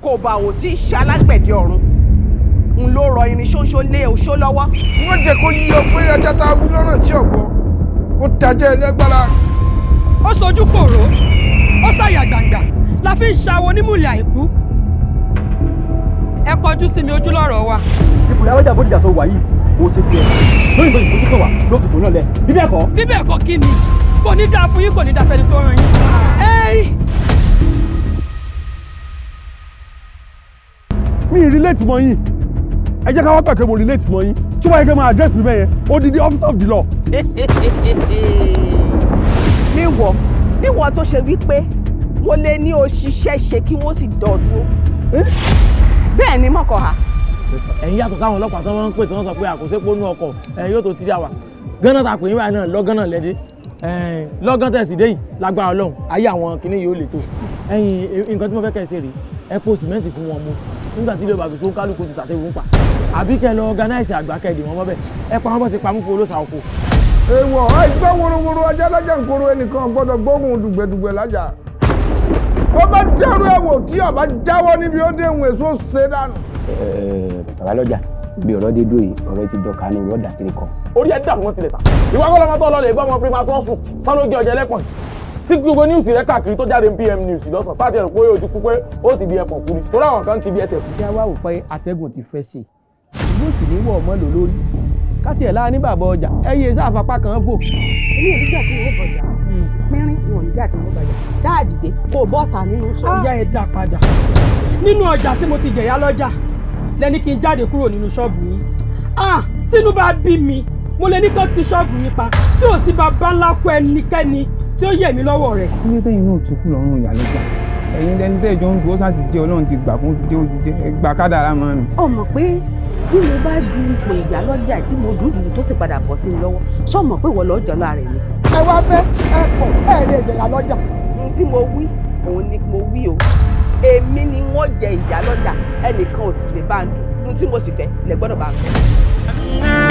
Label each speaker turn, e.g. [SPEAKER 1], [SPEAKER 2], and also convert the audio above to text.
[SPEAKER 1] Kò bá ò tí ì ṣalágbẹ̀dẹ ọ̀run ń ló rọ irin ṣóńṣó lé oṣó lọ́wọ́.
[SPEAKER 2] Wọ́n jẹ́ kó yí ọ pé ajá tá a wí lọ́nà tí ọ̀gbọ́ ó dájẹ́ ẹlẹ́gbára.
[SPEAKER 3] Ó sojú kòró, ó ṣàyà gbàǹgbà la fi ń ṣàwọn onímùlẹ̀ àìkú. Ẹ kọjú sí mi, ojú lọ́rọ̀ wa.
[SPEAKER 4] Ipò ìyálọ́jà Bódìjà tó wà yìí, ó ṣe tiẹ̀ lóyìnbó ìfojú kan wà ló fi kò náà lẹ̀, bí bẹ́ẹ̀ kọ́.
[SPEAKER 3] Bí bẹ́ẹ̀ kọ́ kí ni? Kò ní dáa fún yín, kò ní dáa fẹ́ni tó ràn yín. Ẹ́ẹ́.
[SPEAKER 5] Mi ì relate mọ́ yín. Ẹ jẹ́ ká wá pẹ̀kẹ́ mo relate mọ́ yín tí wọ́n yẹ kẹ́ máa address mi bẹ́yẹn, odidi officer of the law.
[SPEAKER 1] Níwọ tó ṣe wípé mo lè ní o ṣiṣẹ́ ṣe kí wọ́n sì dọ̀ dúró, bẹ́ẹ̀ ni mọ̀kọ́ ha.
[SPEAKER 6] Ẹ̀yin yàtọ̀ sáwọn ọlọ́pàá tó máa ń pè tí wọ́n sọ pé àkóso nú ọkọ̀ ẹ̀yin yóò tó 3 hours gánà ta pè yín báyìí náà lọ́gán náà lẹ́dí lọ́gán tẹ̀sí dé yìí. Lágbára Ọlọ́run, ayé àwọn kìnìún yìí ó lè tó ẹ̀yin. Nǹkan tí mo fẹ́ kẹ́ ẹ ṣe rèé: ẹ po sìmẹ́ǹtì fún wọn mu nígbà tí ilé bàbá tó ń kálukú ti tàtẹ́wò ń pa, àbí kẹ́ lọ organize àgbà kẹ́ẹ̀dì wọn mọ́bẹ̀, ẹ pa wọn bọ́ ti pamọ́ fún olóṣà oko.
[SPEAKER 2] Èèwọ̀ àìgbọ́ worowóró ajá lájà ń koro, ẹnìkan gbọ́dọ̀ gbóhùn dùgbẹ̀dùgbẹ̀ lájà. Ó bá dẹ́rù ẹ̀wò tí ọba jáwọ́ níbi ó déhùn èso ṣe dànù.
[SPEAKER 7] Bàbá lọ́jà, bí ọ̀rọ̀ dé dúró yìí, ọ̀rọ̀ ti dọ̀ka ní ọ̀rọ̀ dàtí kọ.
[SPEAKER 6] Orí ẹ dàbí wọn tilẹ̀ sà. Ìwà kọ́ lọ́mọ tó lọ lè gbọ́ ọmọ prima tó ń sùn tán ló gé ọjà ẹlẹ́pọ̀n tí gbogbo news rẹ káàkiri tó jáde ní PM news lọ́sàn táàtì ẹ̀rọ pé ó ti kú, pé ó ti di ẹ̀pọ̀n kú ni, torí àwọn kan ti di ẹsẹ̀ kú.
[SPEAKER 8] Kí a wá wò pé atẹ́gùn ti fẹ́ sí i, ìlú òsì ní wọ̀ ọmọ lò lórí káti ẹ̀ láà ní bàbá ọjà ẹ̀yẹ sáfapá kan fò.
[SPEAKER 1] Èmi ò níjà tí wọ́n bọ̀jà pínrín, wọn ò níjà tí wọ́n bọ̀jà jáàdìde kó o bọ́ta nínú sọ.
[SPEAKER 3] Ìyá, ẹ dá padà nínú ọjà tí mo ti jẹ̀yà lọ́jà lẹ́ni kí n jáde kúrò nínú ṣọ́ọ̀bù yín. Ah, tínú bá bí mi, mo lè ní kán ti ṣọ́ọ̀bù yín pa, tí ò sí bàbá ńlá kó ẹnikẹ́ni tí ó yẹ̀ mí lọ́wọ́ rẹ̀.
[SPEAKER 9] Kí ló tẹ́yìn náà tún kù lọ́rùn ìyálọ́jà? Ẹ̀yin lẹni tẹ́ ìjọ ń gbó sáà ti jẹ́ Ọlọ́run ti gbà fún ti jẹ́ ó ti jẹ́ ẹ gbà kádàrá mọ́ mi.
[SPEAKER 1] Ọ mọ̀ pé bí mo bá du ipò ìyálọ́jà tí mo dùn dùn tó sì padà bọ̀ sí mi lọ́wọ́, ṣọ́ mọ̀ pé ìwọ lọ́ọ́ jọ lára ẹ̀ ni.
[SPEAKER 3] Ẹ wá fẹ́ ẹ kọ̀, ẹ lè jẹ̀yà lọ́jà.
[SPEAKER 1] N tí mo wí òun ni mo wí o. Èmi ni wọ́n jẹ ìyálọ́jà, ẹnìkan ò sì lè bá ń dùn. N tí mo sì fẹ́ lẹ gbọ́dọ̀ bá ń fẹ́.